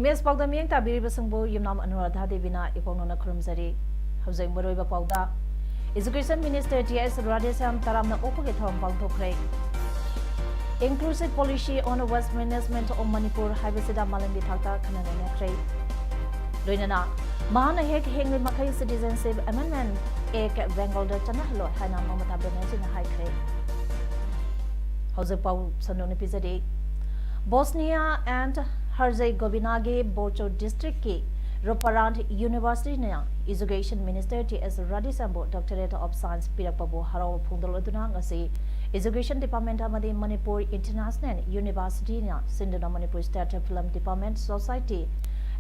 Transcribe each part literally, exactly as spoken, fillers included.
Image ꯄꯥꯎꯗꯝ ꯃꯤꯠꯌꯦꯡ ꯇꯥꯕꯤꯔꯤꯕꯁꯤꯡꯕꯨ ꯌꯨꯝꯅꯥꯝ ꯑꯅꯨꯔꯥꯙꯥ ꯗꯦꯕꯤꯅ ꯏꯀꯣꯛꯅꯅ ꯈꯨꯔꯨꯝꯖꯔꯤ꯫ ꯍꯧꯖꯤꯛ ꯃꯔꯨꯑꯣꯏꯕ ꯄꯥꯎꯗ, Education Minister T S Radheshyam ꯇꯔꯥꯝꯅ ꯑꯣꯛꯄꯒꯤ ꯊꯧꯔꯝ ꯄꯥꯡꯊꯣꯛꯈ꯭ꯔꯦ꯫ Inclusive Policy on Waste Management of Manipur ꯍꯥꯏꯕꯁꯤꯗ ꯃꯥꯂꯦꯝꯒꯤ ꯊꯥꯛꯇ ꯈꯟꯅ ꯅꯩꯅꯈ꯭ꯔꯦ꯫ ꯂꯣꯏꯅꯅ ꯃꯍꯥꯛꯅ ꯍꯦꯛ ꯍꯤꯡꯂꯤ ꯃꯈꯩ Citizenship Amendment Act ꯕꯦꯡꯒꯣꯜꯗ ꯆꯠꯅꯍꯜꯂꯣꯏ ꯍꯥꯏꯅ ꯃꯃꯇꯥ ꯕꯦꯅꯔꯖꯤꯅ ꯍꯥꯏꯈ꯭ꯔꯦ꯫ ꯍꯧꯖꯤꯛ ꯄꯥꯎ ꯁꯟꯗꯣꯛꯅ ꯄꯤꯖꯔꯤ꯫ Bosnia and Herzegovinaꯒꯤ ꯕꯣꯆꯣ ꯗꯤꯁꯇ꯭ꯔꯤꯛꯀꯤ ꯔꯣꯄꯥꯔꯥꯟ ꯌꯨꯅꯤꯚꯔꯁꯤꯇꯤꯅ Education Minister T S Radheshyamꯕꯨ Doctorate of Science ꯄꯤꯔꯛꯄꯕꯨ ꯍꯔꯥꯎꯕ ꯐꯣꯡꯗꯣꯛꯂꯗꯨꯅ ꯉꯁꯤ Education Department ꯑꯃꯗꯤ ꯃꯅꯤꯄꯨꯔ International Universityꯅ ꯁꯤꯟꯗꯨꯅ Manipur State Film Development Society,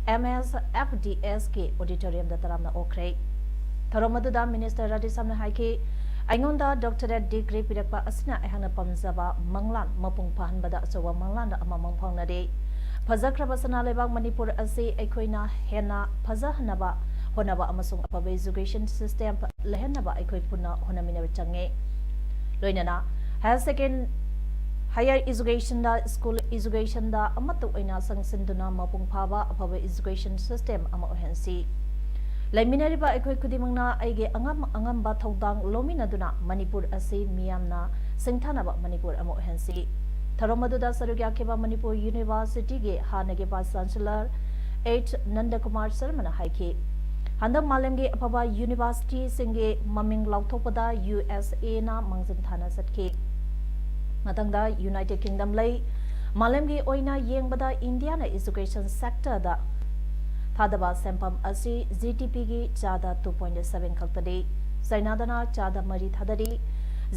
M S F D Sꯀꯤ auditoriumꯗ ꯇꯔꯥꯝꯅ ꯑꯣꯛꯈ꯭ꯔꯦ꯫ ꯊꯧꯔꯝ ꯑꯗꯨꯗ Minister Radheshyamꯅ ꯍꯥꯏꯈꯤ, "ꯑꯩꯉꯣꯟꯗ Doctorate degree ꯄꯤꯔꯛꯄ ꯑꯁꯤꯅ ꯑꯩꯍꯥꯛꯅ ꯄꯥꯝꯖꯕ ꯃꯪꯂꯥꯟ ꯃꯄꯨꯡ ꯐꯥꯍꯟꯕꯗ ꯑꯆꯧꯕ ꯃꯪꯂꯥꯟ ꯑꯃ ꯃꯪ ꯐꯥꯎꯅꯔꯦ꯫ ꯐꯖꯈ꯭ꯔꯕ ꯁꯅꯥ ꯂꯩꯕꯥꯛ ꯃꯅꯤꯄꯨꯔ ꯑꯁꯤ ꯑꯩꯈꯣꯏꯅ ꯍꯦꯟꯅ ꯐꯖꯍꯟꯅꯕ ꯍꯣꯠꯅꯕ ꯑꯃꯁꯨꯡ ꯑꯐꯕ education system ꯂꯩꯍꯟꯅꯕ ꯑꯩꯈꯣꯏ ꯄꯨꯟꯅ ꯍꯣꯠꯅꯃꯤꯟꯅꯕ ꯆꯪꯉꯤ꯫" ꯂꯣꯏꯅꯅ higher second-, higher educationꯗ, school educationꯗ ꯑꯃꯠꯇ ꯑꯣꯏꯅ ꯆꯪꯁꯤꯟꯗꯨꯅ ꯃꯄꯨꯡ ꯐꯥꯕ ꯑꯐꯕ education system ꯑꯃ ꯑꯣꯏꯍꯟꯁꯤ꯫ ꯂꯩꯃꯤꯟꯅꯔꯤꯕ ꯑꯩꯈꯣꯏ ꯈꯨꯗꯤꯡꯃꯛꯅ ꯑꯩꯒꯤ ꯑꯉꯝ ꯑꯉꯝꯕ ꯊꯧꯗꯥꯡ ꯂꯧꯃꯤꯟꯅꯗꯨꯅ ꯃꯅꯤꯄꯨꯔ ꯑꯁꯤ ꯃꯤꯌꯥꯝꯅ ꯁꯤꯡꯊꯥꯅꯕ ꯃꯅꯤꯄꯨꯔ ꯑꯃ ꯑꯣꯏꯍꯟꯁꯤ꯫ ꯊꯧꯔꯝ ꯑꯗꯨꯗ ꯁꯔꯨꯛ ꯌꯥꯈꯤꯕ ꯃꯅꯤꯄꯨꯔ Universityꯒꯤ ꯍꯥꯟꯅꯒꯤ Vice Chancellor H ꯅꯟꯗꯀꯨꯃꯥꯔ ꯁꯔꯃꯅ ꯍꯥꯏꯈꯤ, ꯍꯟꯗꯛ ꯃꯥꯂꯦꯝꯒꯤ ꯑꯐꯕ universityꯁꯤꯡꯒꯤ ꯃꯃꯤꯡ ꯂꯥꯎꯊꯣꯛꯄꯗ U S Aꯅ ꯃꯥꯡꯖꯤꯟ ꯊꯥꯅ ꯆꯠꯈꯤ꯫ ꯃꯊꯪꯗ United Kingdom ꯂꯩ꯫ ꯃꯥꯂꯦꯝꯒꯤ ꯑꯣꯏꯅ ꯌꯦꯡꯕꯗ ꯏꯟꯗꯤꯌꯥꯅ education sectorꯗ ꯊꯥꯗꯕ ꯁꯦꯟꯐꯝ ꯑꯁꯤ G D Pꯒꯤ ꯆꯥꯗ two point seven ꯈꯛꯇꯅꯤ꯫ ꯆꯥꯏꯅꯥꯗꯅ ꯆꯥꯗ ꯃꯔꯤ ꯊꯥꯗꯔꯤ꯫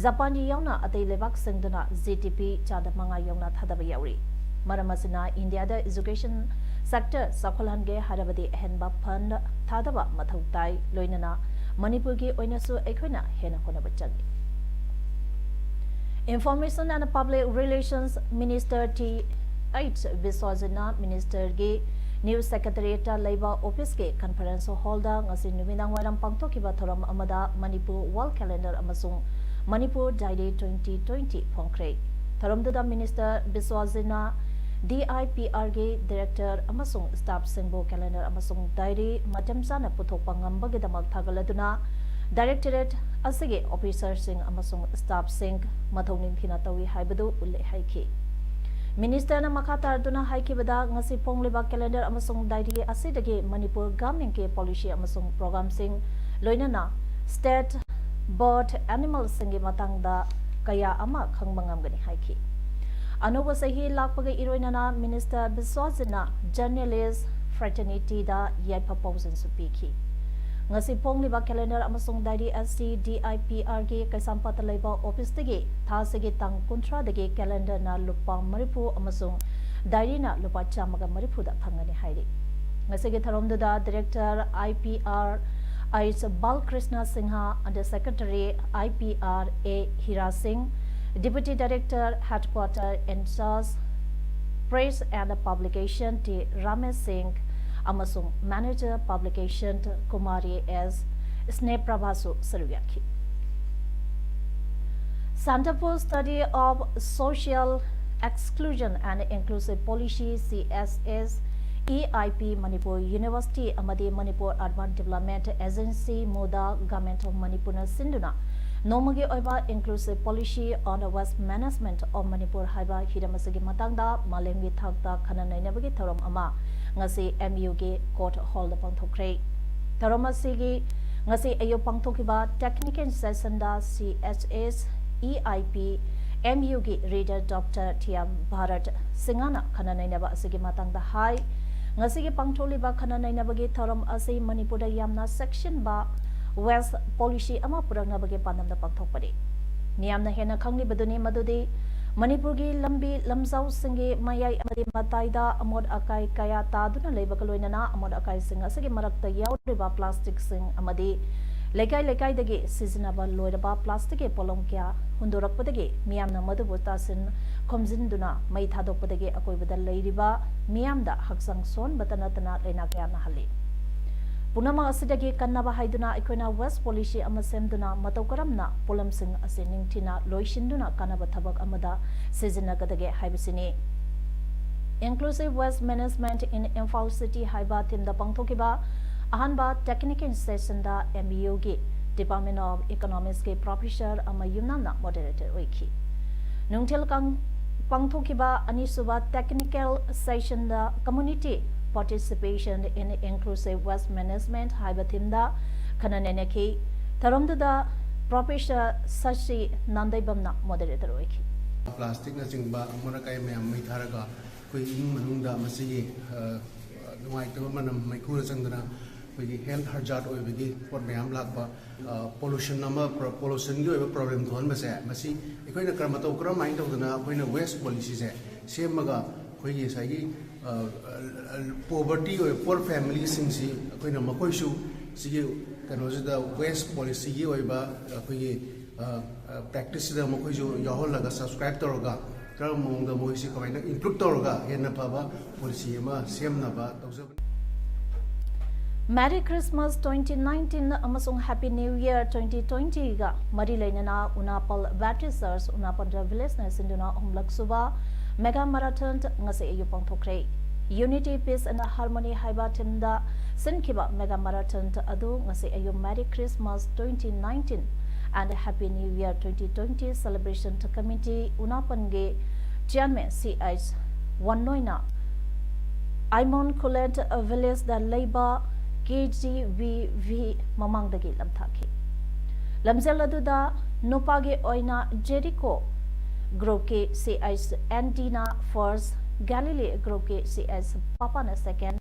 ꯖꯄꯥꯟꯒꯤ ꯌꯥꯎꯅ ꯑꯇꯩ ꯂꯩꯕꯥꯛꯁꯤꯡꯗꯨꯅ G D P ꯆꯥꯗ ꯃꯉꯥ ꯌꯧꯅ ꯊꯥꯗꯕ ꯌꯥꯎꯔꯤ꯫ ꯃꯔꯝ ꯑꯁꯤꯅ ꯏꯟꯗꯤꯌꯥꯗ education sector ꯆꯥꯎꯈꯠꯍꯟꯒꯦ ꯍꯥꯏꯔꯕꯗꯤ ꯑꯍꯦꯟꯕ fund ꯊꯥꯗꯕ ꯃꯊꯧ ꯇꯥꯏ, ꯂꯣꯏꯅꯅ ꯃꯅꯤꯄꯨꯔꯒꯤ ꯑꯣꯏꯅꯁꯨ ꯑꯩꯈꯣꯏꯅ ꯍꯦꯟꯅ ꯍꯣꯠꯅꯕ ꯆꯪꯏ꯫ Information and Public Relations Minister T H ꯕꯤꯁ꯭ꯋꯖꯤꯠꯅ ministerꯒꯤ new secretariatꯇ ꯂꯩꯕ officeꯀꯤ conference hallꯗ ꯉꯁꯤ ꯅꯨꯃꯤꯗꯥꯡ ꯋꯥꯏꯔꯝ ꯄꯥꯡꯊꯣꯛꯈꯤꯕ ꯊꯧꯔꯝ ꯑꯃꯗ ꯃꯅꯤꯄꯨꯔ wall calendar ꯑꯃꯁꯨꯡ ꯃꯅꯤꯄꯨꯔ diary twenty twenty ꯐꯣꯡꯈ꯭ꯔꯦ꯫ ꯊꯧꯔꯝꯗꯨꯗ minister ꯕꯤꯁ꯭ꯋꯖꯤꯠꯅ DIPRꯒꯤ director ꯑꯃꯁꯨꯡ staffꯁꯤꯡꯕꯨ calendar ꯑꯃꯁꯨꯡ diary ꯃꯇꯝ ꯆꯥꯅ ꯄꯨꯊꯣꯛꯄ ꯉꯝꯕꯒꯤꯗꯃꯛ ꯊꯥꯒꯠꯂꯗꯨꯅ, directorate ꯑꯁꯤꯒꯤ officerꯁꯤꯡ ꯑꯃꯁꯨꯡ staffꯁꯤꯡ ꯃꯊꯧ ꯅꯤꯡꯊꯤꯅ ꯇꯧꯏ ꯍꯥꯏꯕꯗꯨ ꯎꯠꯂꯦ ꯍꯥꯏꯈꯤ꯫ ministerꯅ ꯃꯈꯥ ꯇꯥꯔꯗꯨꯅ ꯍꯥꯏꯈꯤꯕꯗ, ꯉꯁꯤ ꯐꯣꯡꯂꯤꯕ calendar ꯑꯃꯁꯨꯡ diary ꯑꯁꯤꯗꯒꯤ ꯃꯅꯤꯄꯨꯔ governmentꯀꯤ policy ꯑꯃꯁꯨꯡ programmeꯁꯤꯡ, ꯂꯣꯏꯅꯅ state bird animalꯁꯤꯡꯒꯤ ꯃꯇꯥꯡꯗ ꯀꯌꯥ ꯑꯃ ꯈꯪꯕ ꯉꯝꯒꯅꯤ ꯍꯥꯏꯈꯤ꯫ ꯑꯅꯧꯕ ꯆꯍꯤ ꯂꯥꯛꯄꯒ ꯏꯔꯣꯏꯅꯅ minister ꯕꯤꯁ꯭ꯋꯖꯤꯠꯅ journalist fraternityꯗ ꯌꯥꯏꯐ ꯄꯥꯎꯖꯦꯜꯁꯨ ꯄꯤꯈꯤ꯫ ꯉꯁꯤ ꯐꯣꯡꯂꯤꯕ calendar ꯑꯃꯁꯨꯡ diary ꯑꯁꯤ DIPRꯒꯤ ꯀꯩꯁꯥꯝꯄꯥꯠꯇ ꯂꯩꯕ officeꯇꯒꯤ ꯊꯥꯁꯤꯒꯤ ꯇꯥꯡ ꯀꯨꯟꯊ꯭ꯔꯥꯗꯒꯤ calendarꯅ ꯂꯨꯄꯥ ꯃꯔꯤꯐꯨ ꯑꯃꯁꯨꯡ diaryꯅ ꯂꯨꯄꯥ ꯆꯥꯝꯃꯒ ꯃꯔꯤꯐꯨꯗ ꯐꯪꯒꯅꯤ ꯍꯥꯏꯔꯤ꯫ ꯉꯁꯤꯒꯤ ꯊꯧꯔꯝꯗꯨꯗ director IPR H Balkrishna Singh, under secretary IPR A ꯍꯤꯔꯥ ꯁꯤꯡ, deputy director headquarter in charge press and publication T Ramesh ꯁꯤꯡ ꯑꯃꯁꯨꯡ manager publication ꯀꯨꯃꯥꯔꯤ S ꯁ꯭ꯅꯦꯍꯄ꯭ꯔꯚꯥꯁꯨ ꯁꯔꯨꯛ ꯌꯥꯈꯤ꯫ Center for Study of Social Exclusion and Inclusive Policy, CSS, EIP, Manipur University ꯑꯃꯗꯤ Manipur Urban Development Agency, MUDA, Government of Manipurꯅ ꯁꯤꯟꯗꯨꯅ ꯅꯣꯡꯃꯒꯤ ꯑꯣꯏꯕ Inclusive Policy on Waste Management of Manipur ꯍꯥꯏꯕ ꯍꯤꯔꯝ ꯑꯁꯤꯒꯤ ꯃꯇꯥꯡꯗ ꯃꯥꯂꯦꯝꯒꯤ ꯊꯥꯛꯇ ꯈꯟꯅ ꯅꯩꯅꯕꯒꯤ ꯊꯧꯔꯝ ꯑꯃ ꯉꯁꯤ MUꯒꯤ court hallꯗ ꯄꯥꯡꯊꯣꯛꯈ꯭ꯔꯦ꯫ ꯊꯧꯔꯝ ꯑꯁꯤꯒꯤ ꯉꯁꯤ ꯑꯌꯨꯛ ꯄꯥꯡꯊꯣꯛꯈꯤꯕ technical sessionꯗ CSS, EIP, MUꯒꯤ reader Doctor T M Bharat ꯁꯤꯡꯍꯅ ꯈꯟꯅ ꯅꯩꯅꯕ ꯑꯁꯤꯒꯤ ꯃꯇꯥꯡꯗ ꯍꯥꯏ, ꯉꯁꯤꯒꯤ ꯄꯥꯡꯊꯣꯛꯂꯤꯕ ꯈꯟꯅ ꯅꯩꯅꯕꯒꯤ ꯊꯧꯔꯝ ꯑꯁꯤ ꯃꯅꯤꯄꯨꯔꯗ ꯌꯥꯝꯅ ꯆꯦꯛꯁꯤꯟꯕ waste policy ꯑꯃ ꯄꯨꯔꯛꯅꯕꯒꯤ ꯄꯥꯟꯗꯝꯗ ꯄꯥꯡꯊꯣꯛꯄꯅꯤ꯫ ꯃꯤꯌꯥꯝꯅ ꯍꯦꯟꯅ ꯈꯪꯂꯤꯕꯗꯨꯅꯤ ꯃꯗꯨꯗꯤ ꯃꯅꯤꯄꯨꯔꯒꯤ ꯂꯝꯕꯤ ꯂꯝꯖꯥꯎꯁꯤꯡꯒꯤ ꯃꯌꯥꯏ ꯑꯃꯗꯤ ꯃꯇꯥꯏꯗ ꯑꯃꯣꯠ ꯑꯀꯥꯏ ꯀꯌꯥ ꯇꯥꯗꯨꯅ ꯂꯩꯕꯒ ꯂꯣꯏꯅꯅ ꯑꯃꯣꯠ ꯑꯀꯥꯏꯁꯤꯡ ꯑꯁꯤꯒꯤ ꯃꯔꯛꯇ ꯌꯥꯎꯔꯤꯕ ꯄ꯭ꯂꯥꯁꯇꯤꯛꯁꯤꯡ ꯑꯃꯗꯤ ꯂꯩꯀꯥꯏ ꯂꯩꯀꯥꯏꯗꯒꯤ ꯁꯤꯖꯤꯟꯅꯕ ꯂꯣꯏꯔꯕ ꯄ꯭ꯂꯥꯁꯇꯤꯛꯀꯤ ꯄꯣꯠꯂꯝ ꯀꯌꯥ ꯍꯨꯟꯗꯣꯔꯛꯄꯗꯒꯤ ꯃꯤꯌꯥꯝꯅ ꯃꯗꯨꯕꯨ ꯇꯥꯁꯤꯟ ꯈꯣꯝꯖꯤꯟꯗꯨꯅ ꯃꯩ ꯊꯥꯗꯣꯛꯄꯗꯒꯤ ꯑꯀꯣꯏꯕꯗ ꯂꯩꯔꯤꯕ ꯃꯤꯌꯥꯝꯗ ꯍꯛꯆꯥꯡ ꯁꯣꯟꯕꯇ ꯅꯠꯇꯅ ꯂꯥꯏꯅꯥ ꯀꯌꯥ ꯅꯥꯍꯜꯂꯤ꯫ ꯄꯨꯝꯅꯃꯛ ꯑꯁꯤꯗꯒꯤ ꯀꯟꯅꯕ ꯍꯥꯏꯗꯨꯅ ꯑꯩꯈꯣꯏꯅ waste policy ꯑꯃ ꯁꯦꯝꯗꯨꯅ ꯃꯇꯧ ꯀꯔꯝꯅ ꯄꯣꯠꯂꯝꯁꯤꯡ ꯑꯁꯤ ꯅꯤꯡꯊꯤꯅ ꯂꯣꯏꯁꯤꯟꯗꯨꯅ ꯀꯥꯟꯅꯕ ꯊꯕꯛ ꯑꯃꯗ ꯁꯤꯖꯤꯟꯅꯒꯗꯒꯦ ꯍꯥꯏꯕꯁꯤꯅꯤ꯫ Inclusive Waste Management in Imphal City ꯍꯥꯏꯕ theme ꯗ ꯄꯥꯡꯊꯣꯛꯈꯤꯕ ꯑꯍꯥꯟꯕ technical session ꯗ M B U ꯒꯤ Department of Economics ꯀꯤ professor ꯑꯃ ꯌꯨꯝꯅꯥꯝꯅ moderator ꯑꯣꯏꯈꯤ꯫ ꯅꯨꯡꯊꯤꯜ ꯀꯥꯡ-, ꯄꯥꯡꯊꯣꯛꯈꯤꯕ ꯑꯅꯤꯁꯨꯕ technical session the community participation in inclusive waste management ꯍꯥꯏꯕ theme ꯗ ꯈꯟꯅ ꯅꯩꯅꯈꯤ꯫ ꯊꯧꯔꯝꯗꯨꯗ professor ꯁꯁꯤ ꯅꯥꯟꯗꯩꯕꯝꯅ moderator ꯑꯣꯏꯈꯤ꯫ ꯄ꯭ꯂꯥꯁꯇꯤꯛꯅꯆꯤꯡꯕ ꯑꯃꯣꯠ ꯑꯀꯥꯏ ꯃꯌꯥꯝ ꯃꯩ ꯊꯥꯔꯒ ꯑꯩꯈꯣꯏ ꯏꯃꯨꯡ ꯃꯅꯨꯡꯗ ꯃꯁꯤꯒꯤ, ꯑ, ꯅꯨꯡꯉꯥꯏꯇꯕ ꯃꯅꯝ ꯃꯩꯈꯨꯅ ꯆꯪꯗꯅ ꯑꯩꯈꯣꯏꯒꯤ health hazard ꯑꯣꯏꯕꯒꯤ ꯄꯣꯠ ꯃꯌꯥꯝ ꯂꯥꯛꯄ, ꯑ, pollution ꯑꯃ, pro-, pollution ꯒꯤ ꯑꯣꯏꯕ problem ꯊꯣꯛꯍꯟꯕꯁꯦ, ꯃꯁꯤ ꯑꯩꯈꯣꯏꯅ ꯀꯔꯝ, ꯃꯇꯧ ꯀꯔꯝꯍꯥꯏꯅ ꯇꯧꯗꯅ ꯑꯩꯈꯣꯏꯅ waste policy ꯁꯦ ꯁꯦꯝꯃꯒ ꯑꯩꯈꯣꯏꯒꯤ ꯉꯁꯥꯏꯒꯤ, ꯑ, ꯑ, poverty ꯑꯣꯏꯕ poor family ꯁꯤꯡꯁꯤ ꯑꯩꯈꯣꯏꯅ ꯃꯈꯣꯏꯁꯨ ꯁꯤꯒꯤ ꯀꯩꯅꯣꯁꯤꯗ waste policy ꯒꯤ ꯑꯣꯏꯕ ꯑꯩꯈꯣꯏꯒꯤ, ꯑ, ꯑ, practice ꯁꯤꯗ ꯃꯈꯣꯏꯁꯨ ꯌꯥꯎꯍꯜꯂꯒ subscribe ꯇꯧꯔꯒ ꯀꯔꯝꯕ ꯃꯑꯣꯡꯗ ꯃꯣꯏꯁꯤ ꯀꯃꯥꯏꯅ include ꯇꯧꯔꯒ ꯍꯦꯟꯅ ꯐꯕ policy ꯑꯃ ꯁꯦꯝꯅꯕ ꯇꯧꯖꯕꯅꯤ꯫ Merry Christmas twenty nineteen ꯑꯃꯁꯨꯡ Happy New Year twenty twenty ꯒ ꯃꯔꯤ ꯂꯩꯅꯅ ꯎꯅꯥꯄꯜ Baptist Church ꯎꯅꯥꯄꯜ village ꯅ ꯁꯤꯟꯗꯨꯅ ꯑꯍꯨꯝꯂꯛ ꯁꯨꯕ mega marathon ꯉꯁꯤ ꯑꯌꯨꯛ ꯄꯥꯡꯊꯣꯛꯈ꯭ꯔꯦ꯫ Unity, Peace and Harmony ꯍꯥꯏꯕ theme ꯗ ꯁꯤꯟꯈꯤꯕ mega marathon ꯑꯗꯨ ꯉꯁꯤ ꯑꯌꯨꯛ Merry Christmas twenty nineteen and Happy New Year twenty twenty celebration committee ꯎꯅꯥꯄꯟꯒꯤ chairman C H ꯋꯥꯟꯅꯣꯏꯅ ꯑꯥꯏꯃꯣꯟ Khulen village ꯗ ꯂꯩꯕ K G V V ꯃꯃꯥꯡꯗꯒꯤ ꯂꯝꯊꯥꯈꯤ꯫ ꯂꯝꯖꯦꯜ ꯑꯗꯨꯗ ꯅꯨꯄꯥꯒꯤ ꯑꯣꯏꯅ Jericho group ꯀꯤ C H Andy ꯅ first, Galilee group ꯀꯤ C H ꯄꯥꯄꯥꯅ second,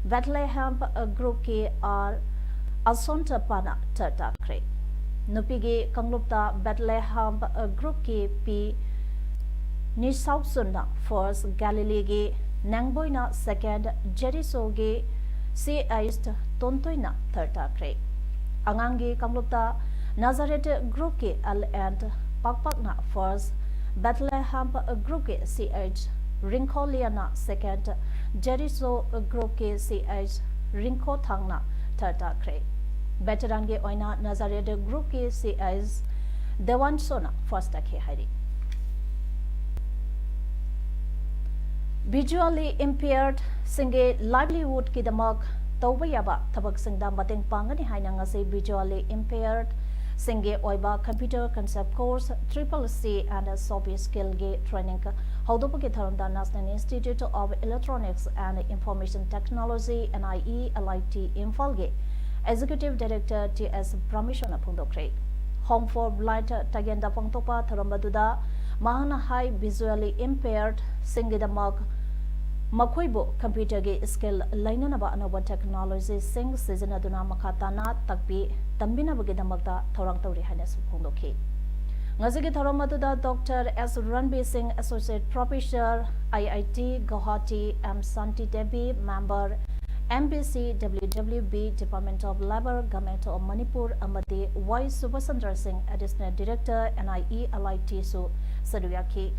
Bethlehem group ꯀꯤ R ꯑꯁꯣꯟꯊꯄꯥꯅ third ꯇꯥꯈ꯭ꯔꯦ꯫ ꯅꯨꯄꯤꯒꯤ ꯀꯥꯡꯂꯨꯞꯇ Bethlehem group ꯀꯤ P ꯅꯤꯁꯥꯎꯁꯨꯟꯅ ꯐꯥꯔꯁ, ꯒꯦꯂꯤꯂꯤꯒꯤ ꯅꯦꯡꯕꯣꯏꯅ ꯁꯦꯀꯦꯟꯗ, ꯖꯦꯔꯤꯁꯣꯒꯤ ꯁꯤ ꯑꯩꯆ ꯇꯣꯟꯇꯣꯏꯅ ꯊꯥꯔꯗ ꯇꯥꯈ꯭ꯔꯦ꯫ ꯑꯉꯥꯡꯒꯤ ꯀꯥꯡꯂꯨꯞꯇ ꯅꯥꯖꯥꯔꯦꯠ ꯒ꯭ꯔꯨꯞꯀꯤ ꯑꯦꯜ ꯑꯦꯟ ꯄꯥꯛꯄꯥꯛꯅ ꯐꯥꯔꯁ, ꯕꯦꯊꯂꯦꯍꯦꯝ ꯒ꯭ꯔꯨꯞꯀꯤ ꯁꯤ ꯑꯩꯆ ꯔꯤꯡꯈꯣꯂꯤꯌꯥꯅ ꯁꯦꯀꯦꯟꯗ, ꯖꯦꯔꯤꯁꯣ ꯒ꯭ꯔꯨꯞꯀꯤ ꯁꯤ ꯑꯩꯆ ꯔꯤꯡꯈꯣꯊꯥꯡꯅ ꯊꯥꯔꯗ ꯇꯥꯈ꯭ꯔꯦ꯫ ꯚꯦꯇꯔꯥꯟꯒꯤ ꯑꯣꯏꯅ ꯅꯥꯖꯥꯔꯦꯠ ꯒ꯭ꯔꯨꯞꯀꯤ ꯁꯤ ꯑꯩꯆ ꯗꯦꯋꯥꯟꯁꯣꯅ ꯐꯥꯔꯁ ꯇꯥꯈꯤ ꯍꯥꯏꯔꯤ꯫ ꯚꯤꯖꯨꯑꯦꯜꯂꯤ ꯏꯝꯄꯤꯌꯔꯗꯁꯤꯡꯒꯤ ꯂꯥꯏꯚꯂꯤꯍꯨꯗꯀꯤꯗꯃꯛ ꯇꯧꯕ ꯌꯥꯕ ꯊꯕꯛꯁꯤꯡꯗ ꯃꯇꯦꯡ ꯄꯥꯡꯒꯅꯤ ꯍꯥꯏꯅ ꯉꯁꯤ ꯚꯤꯖꯨꯑꯦꯜꯂꯤ ꯏꯝꯄꯤꯌꯔꯗꯁꯤꯡꯒꯤ ꯑꯣꯏꯕ computer concept course, triple C and soft skillꯒꯤ training ꯍꯧꯗꯣꯛꯄꯒꯤ ꯊꯧꯔꯝꯗ National Institute of Electronics and Information Technology, N I E L I T, ꯏꯝꯐꯥꯜꯒꯤ Executive Director T S ꯄ꯭ꯔꯃꯦꯁꯣꯔꯅ ꯐꯣꯡꯗꯣꯛꯈ꯭ꯔꯦ꯫ Home for Blind ꯇꯥꯌꯦꯟꯗ ꯄꯥꯡꯊꯣꯛꯄ ꯊꯧꯔꯝ ꯑꯗꯨꯗ ꯃꯍꯥꯛꯅ ꯍꯥꯏ, visually impairedꯁꯤꯡꯒꯤꯗꯃꯛ ꯃꯈꯣꯏꯕꯨ computerꯒꯤ skill ꯂꯩꯅꯅꯕ ꯑꯅꯧꯕ technologyꯁꯤꯡ ꯁꯤꯖꯤꯟꯅꯗꯨꯅ ꯃꯈꯥ ꯇꯥꯅ ꯇꯥꯛꯄꯤ ꯇꯝꯕꯤꯅꯕꯒꯤꯗꯃꯛꯇ ꯊꯧꯔꯥꯡ ꯇꯧꯔꯤ ꯍꯥꯏꯅꯁꯨ ꯐꯣꯡꯗꯣꯛꯈꯤ꯫ ꯉꯁꯤꯒꯤ ꯊꯧꯔꯝ ꯑꯗꯨꯗ Doctor S ꯔꯟꯕꯤꯔ ꯁꯤꯡ, Associate Professor, I I T Guwahati, M Shanti Devi, Member, M B C W W B, Department of Labour, Government of Manipur, ꯑꯃꯗꯤ Y ꯁꯨꯕꯁꯟꯗ꯭ꯔ ꯁꯤꯡ, Additional Director, N I E L I T ꯁꯨ ꯁꯔꯨꯛ ꯌꯥꯈꯤ꯫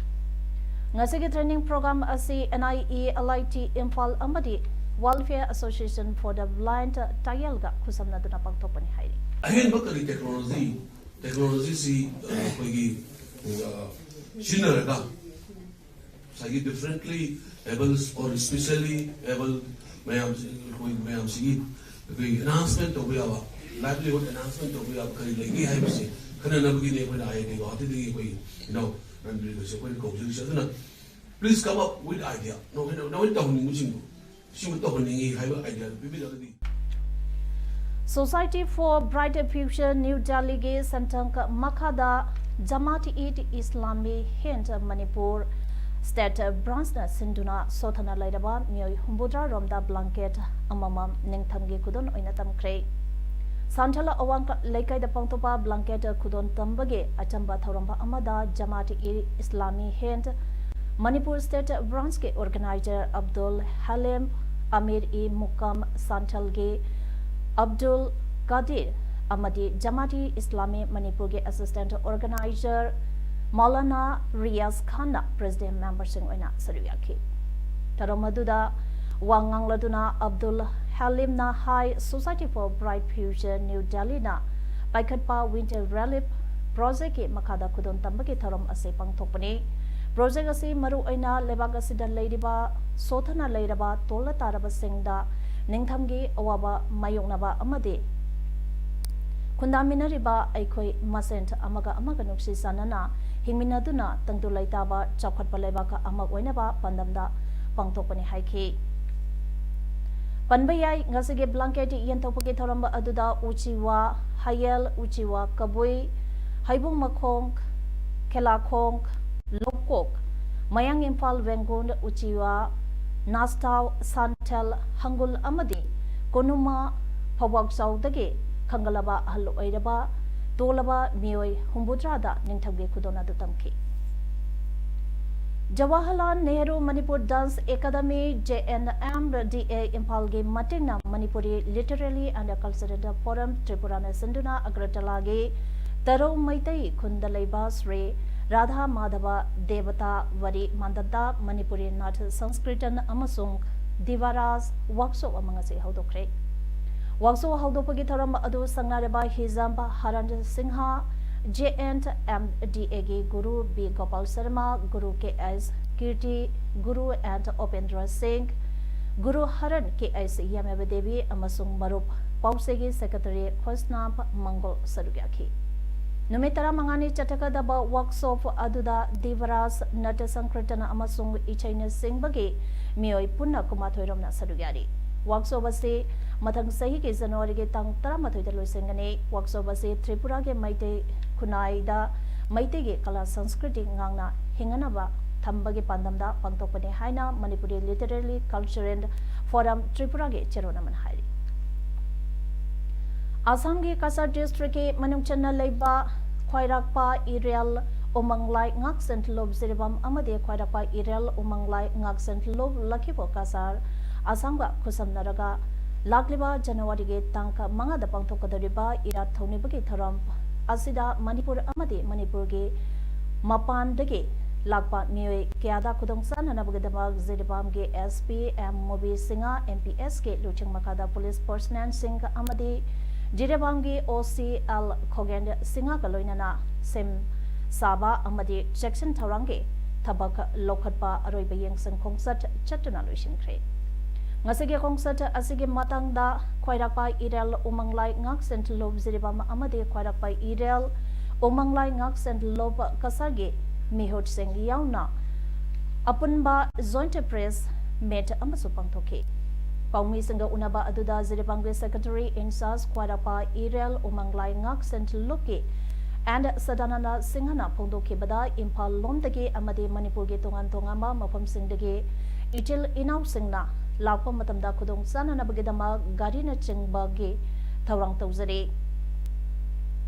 ꯉꯁꯤꯒꯤ training program ꯑꯁꯤ N I E L I T Imphal ꯑꯃꯗꯤ Welfare Association for the Blind ꯇꯥꯌꯦꯜꯒ ꯈꯨꯠꯁꯝꯅꯗꯨꯅ ꯄꯥꯡꯊꯣꯛꯄꯅꯤ ꯍꯥꯏꯔꯤ꯫ ꯑꯍꯦꯟꯕ ꯀꯔꯤ technology, technologyꯁꯤ, ꯑ, ꯑꯩꯈꯣꯏꯒꯤ, ꯑ, ꯁꯤꯖꯤꯟꯅꯔꯒ ꯉꯁꯥꯏꯒꯤ differently abled or specially abled ꯃꯌꯥꯝꯁꯤ, ꯑꯩꯈꯣꯏ ꯃꯌꯥꯝꯁꯤꯒꯤ ꯑꯩꯈꯣꯏ enhancement ꯇꯧꯕ ꯌꯥꯕ, livelihood enhancement ꯇꯧꯕ ꯌꯥꯕ ꯀꯔꯤ ꯂꯩꯒꯦ ꯍꯥꯏꯕꯁꯤ ꯈꯟꯅꯅꯕꯒꯤꯅꯦ ꯑꯩꯈꯣꯏꯅ I I T ꯒꯨꯋꯥꯍꯥꯇꯤꯗꯒꯤ ꯑꯩꯈꯣꯏ ꯏꯅꯥꯎ ꯔꯟꯕꯤꯔꯒꯁꯨ ꯑꯩꯈꯣꯏꯅ ꯀꯧꯖꯔꯤꯁꯦ꯫ ꯑꯗꯨꯅ please come up with idea. ꯅꯈꯣꯏꯅ, ꯅꯈꯣꯏꯅ ꯇꯧꯍꯟꯅꯤꯡꯕꯁꯤꯡꯗꯣ, ꯁꯤꯃ ꯇꯧꯍꯟꯅꯤꯡꯉꯤ ꯍꯥꯏꯕ idea ꯄꯤꯕꯤꯔꯒꯗꯤ꯫ Society for Brighter Future New Delhiꯒꯤ ꯁꯦꯟꯊꯪ ꯃꯈꯥꯗ Jamaat-e-Islami Hind Manipur State Branchꯅ ꯁꯤꯟꯗꯨꯅ ꯁꯣꯊꯅ ꯂꯩꯔꯕ ꯃꯤꯑꯣꯏ ꯍꯨꯝꯐꯨꯇꯔꯥ ꯔꯣꯝꯗ blanket ꯑꯃꯃꯝ ꯅꯤꯡꯊꯝꯒꯤ ꯈꯨꯗꯣꯜ ꯑꯣꯏꯅ ꯇꯝꯈ꯭ꯔꯦ꯫ ꯁꯥꯟꯊꯜ ꯑꯋꯥꯡ ꯂꯩꯀꯥꯏꯗ ꯄꯥꯡꯊꯣꯛꯄ blanket ꯈꯨꯗꯣꯟ ꯇꯝꯕꯒꯤ ꯑꯆꯝꯕ ꯊꯧꯔꯝ ꯑꯃꯗ ꯖꯃꯥꯠ ꯏ ꯏꯁꯂꯥꯃꯤ ꯍꯤꯟꯗ ꯃꯅꯤꯄꯨꯔ state branch ꯀꯤ organizer ꯑꯕꯗꯨꯜ ꯍꯂꯤꯝ, ꯑꯃꯤꯔ ꯏ ꯃꯨꯀꯝ ꯁꯥꯟꯊꯜꯒꯤ ꯑꯕꯗꯨꯜ ꯀꯥꯗꯤꯔ ꯑꯃꯗꯤ ꯖꯃꯥꯠ ꯏ ꯏꯁꯂꯥꯃꯤ ꯃꯅꯤꯄꯨꯔꯒꯤ assistant organizer ꯃꯧꯂꯥꯅꯥ ꯔꯤꯌꯥꯖ ꯈꯥꯟꯅ president memberꯁꯤꯡ ꯑꯣꯏꯅ ꯁꯔꯨꯛ ꯌꯥꯈꯤ꯫ ꯊꯧꯔꯝ ꯑꯗꯨꯗ ꯋꯥ ꯉꯥꯡꯂꯗꯨꯅ ꯑꯕꯗꯨꯜ ꯍꯂꯤꯝꯅ ꯍꯥꯏ, Society for Bright Future New Delhiꯅ ꯄꯥꯏꯈꯠꯄ Winter Relief Projectꯀꯤ ꯃꯈꯥꯗ ꯈꯨꯗꯣꯟ ꯇꯝꯕꯒꯤ ꯊꯧꯔꯝ ꯑꯁꯤ ꯄꯥꯡꯊꯣꯛꯄꯅꯤ꯫ Project ꯑꯁꯤ ꯃꯔꯨ ꯑꯣꯏꯅ ꯂꯩꯕꯥꯛ ꯑꯁꯤꯗ ꯂꯩꯔꯤꯕ ꯁꯣꯊꯅ ꯂꯩꯔꯕ ꯇꯣꯜꯂ ꯇꯥꯔꯕꯁꯤꯡꯗ ꯅꯤꯡꯊꯝꯒꯤ ꯑꯋꯥꯕ ꯃꯥꯌꯣꯛꯅꯕ ꯑꯃꯗꯤ ꯈꯨꯟꯗꯥꯃꯤꯟꯅꯔꯤꯕ ꯑꯩꯈꯣꯏ ꯃꯁꯦꯟ ꯑꯃꯒ ꯑꯃꯒ ꯅꯨꯡꯁꯤ ꯆꯥꯟꯅꯅ ꯍꯤꯡꯃꯤꯟꯅꯗꯨꯅ ꯇꯪꯗꯨ ꯂꯩꯇꯥꯕ ꯆꯥꯎꯈꯠꯄ ꯂꯩꯕꯥꯛ ꯑꯃ ꯑꯣꯏꯅꯕ ꯄꯥꯟꯗꯝꯗ ꯄꯥꯡꯊꯣꯛꯄꯅꯤ ꯍꯥꯏꯈꯤ꯫ ꯄꯟꯕ ꯌꯥꯏ, ꯉꯁꯤꯒꯤ blanket ꯌꯦꯟꯊꯣꯛꯄꯒꯤ ꯊꯧꯔꯝ ꯑꯗꯨꯗ ꯎꯆꯤꯋꯥ, ꯍꯌꯦꯜ, ꯎꯆꯤꯋꯥ ꯀꯕꯨꯏ, ꯍꯩꯕꯨꯡ ꯃꯈꯣꯡ, ꯈꯦꯂꯥꯈꯣꯡ, ꯂꯣꯛꯀꯣꯛ, ꯃꯌꯥꯡ ꯏꯝꯐꯥꯜ, ꯋꯦꯡꯒꯨꯟ, ꯎꯆꯤꯋꯥ, ꯅꯥꯁꯇꯥꯎ, ꯁꯥꯟꯊꯦꯜ, ꯍꯪꯒꯨꯜ ꯑꯃꯗꯤ ꯀꯣꯅꯨꯃꯥ ꯐꯧꯕꯥꯛꯆꯥꯎꯗꯒꯤ ꯈꯪꯒꯠꯂꯕ ꯑꯍꯜ ꯑꯣꯏꯔꯕ ꯇꯣꯜꯂꯕ ꯃꯤꯑꯣꯏ ꯍꯨꯝꯐꯨꯇꯔꯥꯗ ꯅꯤꯡꯊꯧꯒꯤ ꯈꯨꯗꯣꯜ ꯑꯗꯨ ꯇꯝꯈꯤ꯫ Jawaharlal Nehru Manipur Dance Academy, J N M D A, ꯏꯝꯐꯥꯜꯒꯤ ꯃꯇꯦꯡꯅ Manipuri Literary and Cultural Forum ꯇ꯭ꯔꯤꯄꯨꯔꯥꯅ ꯁꯤꯟꯗꯨꯅ ꯑꯒꯔꯇꯂꯥꯒꯤ ꯇꯔꯧ ꯃꯩꯇꯩ ꯈꯨꯟꯗ ꯂꯩꯕ ꯁ꯭ꯔꯤ ꯔꯥꯙꯥ ꯃꯥꯙꯕ ꯗꯦꯕꯇꯥ ꯋꯥꯔꯤ ꯃꯟꯗꯞꯇ ꯃꯅꯤꯄꯨꯔꯤ ꯅꯥꯠ ꯁꯪꯁꯀ꯭ꯔꯤꯇꯟ ꯑꯃꯁꯨꯡ ꯗꯤꯚꯥꯔꯥꯖ workshop ꯑꯃ ꯉꯁꯤ ꯍꯧꯗꯣꯛꯈ꯭ꯔꯦ꯫ Workshop ꯍꯧꯗꯣꯛꯄꯒꯤ ꯊꯧꯔꯝ ꯑꯗꯨ ꯁꯪꯅꯥꯏꯔꯕ ꯍꯤꯖꯝ ꯍꯔꯟ Singh, J N M D A ꯒꯤ ꯒꯨꯔꯨ B ꯒꯣꯄꯥꯜ ꯁꯔꯃ, ꯒꯨꯔꯨ K S ꯀꯤꯔꯇꯤ, ꯒꯨꯔꯨ N ꯎꯄꯦꯟꯗ꯭ꯔ ꯁꯤꯡ, ꯒꯨꯔꯨ ꯍꯔꯟ K S ꯌꯥꯃꯦꯕ ꯗꯦꯕꯤ ꯑꯃꯁꯨꯡ ꯃꯔꯨꯞ ꯄꯥꯎꯆꯦꯒꯤ secretary ꯈꯣꯏꯁꯅꯥꯝ ꯃꯪꯒꯣꯜ ꯁꯔꯨꯛ ꯌꯥꯈꯤ꯫ ꯅꯨꯃꯤꯠ ꯇꯔꯥꯃꯉꯥꯅꯤ ꯆꯠꯊꯒꯗꯕ workshop ꯑꯗꯨꯗ ꯗꯤꯚꯔꯥꯖ, ꯅꯥꯇ꯭ꯌ ꯁꯪꯀ꯭ꯔꯤꯇꯟ ꯑꯃꯁꯨꯡ ꯏꯁꯩꯅꯆꯤꯡꯕꯒꯤ ꯃꯤꯑꯣꯏ ꯄꯨꯟꯅ ꯀꯨꯟꯃꯥꯊꯣꯏ ꯔꯣꯝꯅ ꯁꯔꯨꯛ ꯌꯥꯔꯤ꯫ Workshop ꯑꯁꯤ ꯃꯊꯪ ꯆꯍꯤꯒꯤ ꯖꯅꯋꯥꯔꯤꯒꯤ ꯇꯥꯡ ꯇꯔꯥꯃꯥꯊꯣꯏꯗ ꯂꯣꯏꯁꯤꯟꯒꯅꯤ꯫ Workshop ꯑꯁꯤ ꯇ꯭ꯔꯤꯄꯨꯔꯥꯒꯤ ꯃꯩꯇꯩ ꯈꯨꯟꯅꯥꯏꯗ ꯃꯩꯇꯩꯒꯤ ꯀꯂꯥ ꯁꯪꯁꯀ꯭ꯔꯤꯇꯤ ꯉꯥꯛꯅ ꯍꯤꯡꯅꯅꯕ ꯊꯝꯕꯒꯤ ꯄꯥꯟꯗꯝꯗ ꯄꯥꯡꯊꯣꯛꯄꯅꯤ ꯍꯥꯏꯅ ꯃꯅꯤꯄꯨꯔꯤ Literary Cultural Forum ꯇ꯭ꯔꯤꯄꯨꯔꯥꯒꯤ ꯆꯦꯔꯣꯜ ꯑꯃꯅ ꯍꯥꯏꯔꯤ꯫ ꯑꯁꯥꯝꯒꯤ ꯀꯁꯥꯔ ꯗꯤꯁꯇ꯭ꯔꯤꯛꯀꯤ ꯃꯅꯨꯡ ꯆꯟꯅ ꯂꯩꯕ ꯈ꯭ꯋꯥꯏꯔꯥꯛꯄ ꯏꯔꯦꯜ ꯎꯃꯪꯂꯥꯏ ꯉꯥꯛꯁꯦꯟ ꯂꯨꯞ ꯖꯤꯔꯤꯕꯥꯝ ꯑꯃꯗꯤ ꯈ꯭ꯋꯥꯏꯔꯥꯛꯄ ꯏꯔꯦꯜ ꯎꯃꯪꯂꯥꯏ ꯉꯥꯛꯁꯦꯟ ꯂꯨꯞ ꯂꯈꯤꯕ ꯀꯁꯥꯔ ꯑꯁꯥꯝꯒ ꯈꯨꯠꯁꯝꯅꯔꯒ ꯂꯥꯛꯂꯤꯕ ꯖꯅꯋꯥꯔꯤꯒꯤ ꯇꯥꯡ ꯃꯉꯥꯗ ꯄꯥꯡꯊꯣꯛꯀꯗꯧꯔꯤꯕ ꯏꯔꯥꯠ ꯊꯧꯅꯤꯕꯒꯤ ꯊꯧꯔꯝ ꯑꯁꯤꯗ ꯃꯅꯤꯄꯨꯔ ꯑꯃꯗꯤ ꯃꯅꯤꯄꯨꯔꯒꯤ ꯃꯄꯥꯟꯗꯒꯤ ꯂꯥꯛꯄ ꯃꯤꯑꯣꯏ ꯀꯌꯥꯗ ꯈꯨꯗꯣꯡ ꯆꯥꯅꯅꯕꯒꯤꯗꯃꯛ ꯖꯤꯔꯤꯕꯥꯝꯒꯤ SP M ꯃꯣꯕꯤ ꯁꯤꯡꯍ, MPSꯀꯤ ꯂꯨꯆꯤꯡ ꯃꯈꯥꯗ ꯄꯨꯂꯤꯁ ꯄꯔꯁꯅꯦꯜꯁꯤꯡ ꯑꯃꯗꯤ ꯖꯤꯔꯤꯕꯥꯝꯒꯤ OC L ꯈꯣꯒꯦꯟ ꯁꯤꯡꯍꯒ ꯂꯣꯏꯅꯅ ꯁꯦꯝ ꯁꯥꯕ ꯑꯃꯗꯤ ꯆꯦꯛꯁꯤꯟ ꯊꯧꯔꯥꯡꯒꯤ ꯊꯕꯛ ꯂꯧꯈꯠꯄ ꯑꯔꯣꯏꯕ ꯌꯦꯡꯁꯪ ꯈꯣꯡꯆꯠ ꯆꯠꯇꯨꯅ ꯂꯣꯏꯁꯤꯟꯈ꯭ꯔꯦ꯫ ꯉꯁꯤꯒꯤ ꯈꯣꯡꯆꯠ ꯑꯁꯤꯒꯤ ꯃꯇꯥꯡꯗ ꯈ꯭ꯋꯥꯏꯔꯥꯛꯄ ꯏꯔꯦꯜ ꯎꯃꯪꯂꯥꯏ ꯉꯥꯛꯁꯦꯟ ꯂꯨꯞ ꯖꯤꯔꯤꯕꯥꯝ ꯑꯃꯗꯤ ꯈ꯭ꯋꯥꯏꯔꯥꯛꯄ ꯏꯔꯦꯜ ꯎꯃꯪꯂꯥꯏ ꯉꯥꯛꯁꯦꯟ ꯂꯨꯞ ꯀꯁꯥꯔꯒꯤ ꯃꯤꯍꯨꯠꯁꯤꯡ ꯌꯥꯎꯅ ꯑꯄꯨꯟꯕ ꯖꯣꯏꯟꯠ ꯄ꯭ꯔꯦꯁ ꯃꯤꯠ ꯑꯃꯁꯨ ꯄꯥꯡꯊꯣꯛꯈꯤ꯫ ꯄꯥꯎꯃꯤꯁꯤꯡꯒ ꯎꯅꯕ ꯑꯗꯨꯗ ꯖꯤꯔꯤꯕꯥꯝꯒꯤ ꯁꯦꯀ꯭ꯔꯦꯇꯔꯤ ꯏꯟꯆꯥꯔꯖ ꯈ꯭ꯋꯥꯏꯔꯥꯛꯄ ꯏꯔꯦꯜ ꯎꯃꯪꯂꯥꯏ ꯉꯥꯛꯁꯦꯟ ꯂꯨꯞꯀꯤ ꯑꯦꯟ ꯁꯗꯥꯅꯟꯗ ꯁꯤꯡꯍꯅ ꯐꯣꯡꯗꯣꯛꯈꯤꯕꯗ ꯏꯝꯐꯥꯜ ꯂꯣꯝꯗꯒꯤ ꯑꯃꯗꯤ ꯃꯅꯤꯄꯨꯔꯒꯤ ꯇꯣꯉꯥꯟ ꯇꯣꯉꯥꯟꯕ ꯃꯐꯝꯁꯤꯡꯗꯒꯤ ꯏꯆꯤꯜ ꯏꯅꯥꯎꯁꯤꯡꯅ ꯂꯥꯛꯄ ꯃꯇꯝꯗ ꯈꯨꯗꯣꯡ ꯆꯥꯅꯅꯕꯒꯤꯗꯃꯛ ꯒꯥꯔꯤꯅꯆꯤꯡꯕꯒꯤ ꯊꯧꯔꯥꯡ ꯇꯧꯖꯔꯤ꯫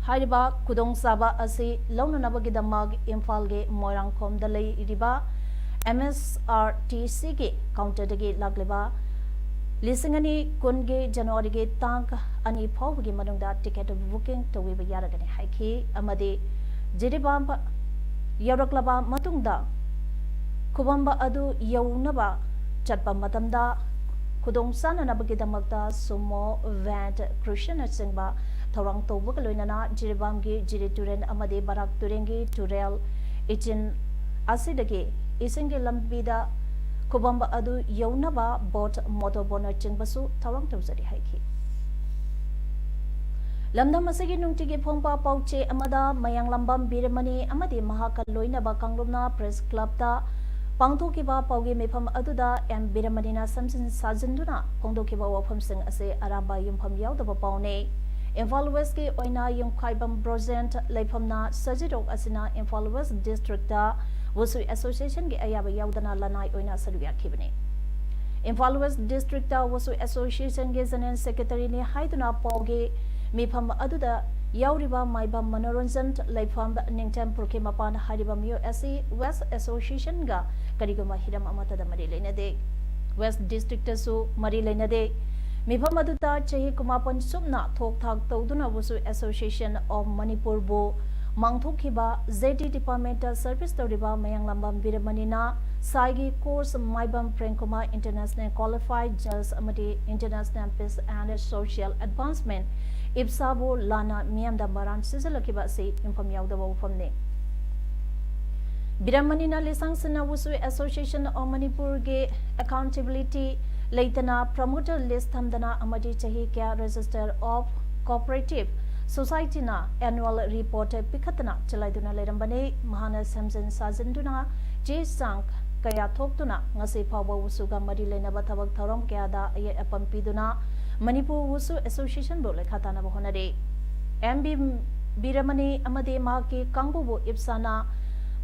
ꯍꯥꯏꯔꯤꯕ ꯈꯨꯗꯣꯡꯆꯥꯕ ꯑꯁꯤ ꯂꯧꯅꯅꯕꯒꯤꯗꯃꯛ ꯏꯝꯐꯥꯜꯒꯤ ꯃꯣꯏꯔꯥꯡꯈꯣꯝꯗ ꯂꯩꯔꯤꯕ MSRTCꯒꯤ ꯀꯥꯎꯟꯇꯔꯗꯒꯤ ꯂꯥꯛꯂꯤꯕ ꯂꯤꯁꯤꯡ ꯑꯅꯤ ꯀꯨꯟꯒꯤ ꯖꯅꯋꯥꯔꯤꯒꯤ ꯇꯥꯡ ꯑꯅꯤ ꯐꯥꯎꯕꯒꯤ ꯃꯅꯨꯡꯗ ꯇꯤꯀꯦꯠ ꯕꯨꯀꯤꯡ ꯇꯧꯕꯤꯕ ꯌꯥꯔꯒꯅꯤ ꯍꯥꯏꯈꯤ꯫ ꯑꯃꯗꯤ ꯖꯤꯔꯤꯕꯥꯝ ꯌꯧꯔꯛꯂꯕ ꯃꯇꯨꯡꯗ ꯈꯨꯕꯝ ꯑꯗꯨ ꯌꯧꯅꯕ ꯆꯠꯄ ꯃꯇꯝꯗ ꯈꯨꯗꯣꯡ ꯆꯥꯅꯅꯕꯒꯤꯗꯃꯛꯇ ꯁꯨꯃꯣ, ꯚꯦꯟ, ꯀ꯭ꯔꯨꯁꯔꯅꯆꯤꯡꯕ ꯊꯧꯔꯥꯡ ꯇꯧꯕꯒ ꯂꯣꯏꯅꯅ ꯖꯤꯔꯤꯕꯥꯝꯒꯤ ꯖꯤꯔꯤ ꯇꯨꯔꯦꯜ ꯑꯃꯗꯤ ꯕꯔꯥꯛ ꯇꯨꯔꯦꯜꯒꯤ ꯇꯨꯔꯦꯜ ꯏꯆꯤꯟ ꯑꯁꯤꯗꯒꯤ ꯏꯁꯤꯡꯒꯤ ꯂꯝꯕꯤꯗ ꯈꯨꯕꯝ ꯑꯗꯨ ꯌꯧꯅꯕ ꯕꯣꯠ, ꯃꯣꯇꯣꯔ ꯕꯣꯠꯅꯆꯤꯡꯕꯁꯨ ꯊꯧꯔꯥꯡ ꯇꯧꯖꯔꯤ ꯍꯥꯏꯈꯤ꯫ ꯂꯝꯗꯝ ꯑꯁꯤꯒꯤ ꯅꯨꯡꯇꯤꯒꯤ ꯐꯣꯡꯕ ꯄꯥꯎꯆꯦ ꯑꯃꯗ ꯃꯌꯥꯡꯂꯝꯕꯝ ꯕꯤꯔꯃꯅꯤ ꯑꯃꯗꯤ ꯃꯍꯥꯛꯀ ꯂꯣꯏꯅꯕ ꯀꯥꯡꯂꯨꯞꯅ ꯄ꯭ꯔꯦꯁ ꯀ꯭ꯂꯕꯇ ꯄꯥꯡꯊꯣꯛꯈꯤꯕ ꯄꯥꯎꯒꯤ ꯃꯤꯐꯝ ꯑꯗꯨꯗ ꯑꯦꯝ ꯕꯤꯔꯃꯅꯤꯅ ꯁꯦꯝꯖꯤꯟ ꯁꯥꯖꯤꯟꯗꯨꯅ ꯐꯣꯡꯗꯣꯛꯈꯤꯕ ꯋꯥꯐꯝꯁꯤꯡ ꯑꯁꯤ ꯑꯔꯥꯟꯕ ꯌꯨꯝꯐꯝ ꯌꯥꯎꯗꯕ ꯄꯥꯎꯅꯤ꯫ ꯏꯝꯐꯥꯜ ꯋꯦꯁꯀꯤ ꯑꯣꯏꯅ ꯌꯨꯝꯈꯥꯏꯕꯝ ꯕ꯭ꯔꯣꯖꯦꯟ ꯂꯩꯐꯝꯅ ꯁꯖꯤꯔꯣꯛ ꯑꯁꯤꯅ ꯏꯝꯐꯥꯜ ꯋꯦꯁ ꯗꯤꯁꯇ꯭ꯔꯤꯛꯇ ꯋꯨꯁꯨ ꯑꯦꯁꯣꯁꯤꯌꯦꯁꯟꯒꯤ ꯑꯌꯥꯕ ꯌꯥꯎꯗꯅ ꯂꯅꯥꯏ ꯑꯣꯏꯅ ꯁꯔꯨꯛ ꯌꯥꯈꯤꯕꯅꯤ꯫ ꯏꯝꯐꯥꯜ ꯋꯦꯁ ꯗꯤꯁꯇ꯭ꯔꯤꯛꯇ ꯋꯨꯁꯨ ꯑꯦꯁꯣꯁꯤꯌꯦꯁꯟꯒꯤ ꯖꯦꯅꯔꯦꯜ ꯁꯦꯀ꯭ꯔꯦꯇꯔꯤꯅꯤ ꯍꯥꯏꯗꯨꯅ ꯄꯥꯎꯒꯤ ꯃꯤꯐꯝ ꯑꯗꯨꯗ ꯌꯥꯎꯔꯤꯕ ꯃꯥꯏꯕꯝ ꯃꯅꯣꯔꯟꯖꯟ, ꯂꯩꯐꯝ ꯅꯤꯡꯊꯦꯝ ꯄꯨꯔꯈꯤ ꯃꯄꯥꯟ ꯍꯥꯏꯔꯤꯕ ꯃꯤꯑꯣꯏ ꯑꯁꯤ ꯋꯦꯁ ꯑꯦꯁꯣꯁꯤꯌꯦꯁꯟꯒ ꯀꯔꯤꯒꯨꯝꯕ ꯍꯤꯔꯝ ꯑꯃꯠꯇꯗ ꯃꯔꯤ ꯂꯩꯅꯗꯦ꯫ ꯋꯦꯁ ꯗꯤꯁꯇ꯭ꯔꯤꯛꯇꯁꯨ ꯃꯔꯤ ꯂꯩꯅꯗꯦ꯫ ꯃꯤꯐꯝ ꯑꯗꯨꯗ ꯆꯍꯤ ꯀꯨꯟꯃꯥꯄꯟ ꯁꯨꯞꯅ ꯊꯣꯛ ꯊꯥꯛ ꯇꯧꯗꯨꯅ ꯋꯨꯁꯨ ꯑꯦꯁꯣꯁꯤꯌꯦꯁꯟ ꯑꯣꯐ ꯃꯅꯤꯄꯨꯔꯕꯨ ꯃꯥꯡꯊꯣꯛꯈꯤꯕ ꯖꯦ ꯗꯤ ꯗꯤꯄꯥꯔꯠꯃꯦꯟꯇ ꯁꯔꯚꯤꯁ ꯇꯧꯔꯤꯕ ꯃꯌꯥꯡꯂꯝꯕꯝ ꯕꯤꯔꯃꯅꯤꯅ ꯁꯥꯏꯒꯤ course Maibam Premkumar international qualified ꯖꯖ ꯑꯃꯗꯤ international peace and social advancement ꯏꯞꯁꯥꯕꯨ ꯂꯥꯟꯅ ꯃꯤꯌꯥꯝꯗ ꯃꯔꯥꯟ ꯁꯤꯖꯤꯜꯂꯛꯈꯤꯕ ꯑꯁꯤ ꯌꯨꯝꯐꯝ ꯌꯥꯎꯗꯕ ꯋꯥꯐꯝꯅꯤ꯫ ꯕꯤꯔꯃꯅꯤꯅ ꯂꯤꯁꯥꯡ ꯁꯤꯟꯅ ꯋꯨꯁꯨ ꯑꯦꯁꯣꯁꯤꯌꯦꯁꯟ ꯑꯣꯐ ꯃꯅꯤꯄꯨꯔꯒꯤ ꯑꯦꯀꯥꯎꯟꯇꯦꯕꯤꯂꯤꯇꯤ ꯂꯩꯇꯅ ꯄ꯭ꯔꯃꯣꯇꯔ ꯂꯤꯁ ꯊꯝꯗꯅ ꯑꯃꯗꯤ ꯆꯍꯤ ꯀꯌꯥ ꯔꯦꯖꯤꯁꯇꯔ ꯑꯣꯐ ꯀꯣꯑꯣꯄꯔꯦꯇꯤꯚ ꯁꯣꯁꯥꯏꯇꯤꯅ ꯑꯦꯅꯨꯑꯦꯜ ꯔꯤꯄꯣꯔꯠ ꯄꯤꯈꯠꯇꯅ ꯆꯂꯥꯏꯗꯨꯅ ꯂꯩꯔꯝꯕꯅꯤ꯫ ꯃꯍꯥꯛꯅ ꯁꯦꯝꯖꯤꯟ ꯁꯥꯖꯤꯟꯗꯨꯅ ꯆꯦ ꯆꯥꯡ ꯀꯌꯥ ꯊꯣꯛꯇꯨꯅ ꯉꯁꯤ ꯐꯥꯎꯕ ꯋꯨꯁꯨꯒ ꯃꯔꯤ ꯂꯩꯅꯕ ꯊꯕꯛ ꯊꯧꯔꯝ ꯀꯌꯥꯗ ꯑꯌꯦꯠ ꯑꯄꯟ ꯄꯤꯗꯨꯅ ꯃꯅꯤꯄꯨꯔ ꯋꯨꯁꯨ ꯑꯦꯁꯣꯁꯤꯌꯦꯁꯟꯕꯨ ꯂꯩꯈꯥ ꯇꯥꯅꯕ ꯍꯣꯠꯅꯔꯤ꯫ ꯑꯦꯝ ꯕꯤ ꯕꯤꯔꯃꯅꯤ ꯑꯃꯗꯤ ꯃꯍꯥꯛꯀꯤ ꯀꯥꯡꯕꯨꯕꯨ ꯏꯞꯁꯥꯅ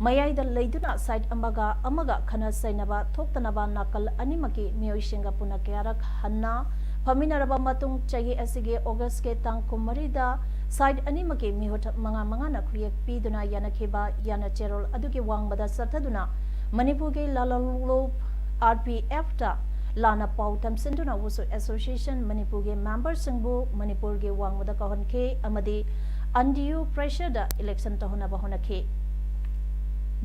ꯃꯌꯥꯏꯗ ꯂꯩꯗꯨꯅ ꯁꯥꯏꯠ ꯑꯃꯒ ꯑꯃꯒ ꯈꯟꯅ ꯆꯩꯅꯕ ꯊꯣꯛꯇꯅꯕ ꯅꯥꯀꯜ ꯑꯅꯤꯃꯛꯀꯤ ꯃꯤꯑꯣꯏꯁꯤꯡꯒ ꯄꯨꯟꯅ ꯀꯌꯥꯔꯛ ꯍꯟꯅ ꯐꯝꯃꯤꯟꯅꯔꯕ ꯃꯇꯨꯡ ꯆꯍꯤ ꯑꯁꯤꯒꯤ ꯑꯣꯒꯁꯀꯤ ꯇꯥꯡ ꯀꯨꯟꯃꯔꯤꯗ ꯁꯥꯏꯠ ꯑꯅꯤꯃꯛꯀꯤ ꯃꯤꯍꯨꯠ ꯃꯉꯥ ꯃꯉꯥꯅ ꯈꯨꯌꯦꯛ ꯄꯤꯗꯨꯅ ꯌꯥꯅꯈꯤꯕ ꯌꯥꯅꯆꯦꯔꯣꯜ ꯑꯗꯨꯒꯤ ꯋꯥꯡꯃꯗ ꯆꯠꯊꯗꯨꯅ ꯃꯅꯤꯄꯨꯔꯒꯤ ꯂꯥꯂꯣꯡꯂꯨꯞ ꯑꯥꯔ ꯄꯤ ꯑꯦꯐꯇ ꯂꯥꯟꯅ ꯄꯥꯎ ꯇꯝꯁꯤꯟꯗꯨꯅ ꯋꯨꯁꯨ ꯑꯦꯁꯣꯁꯤꯌꯦꯁꯟ ꯃꯅꯤꯄꯨꯔꯒꯤ ꯃꯦꯝꯕꯔꯁꯤꯡꯕꯨ ꯃꯅꯤꯄꯨꯔꯒꯤ ꯋꯥꯡꯃꯗ ꯀꯧꯍꯟꯈꯤ ꯑꯃꯗꯤ undue pressureꯗ election ꯇꯧꯍꯟꯅꯕ ꯍꯣꯠꯅꯈꯤ꯫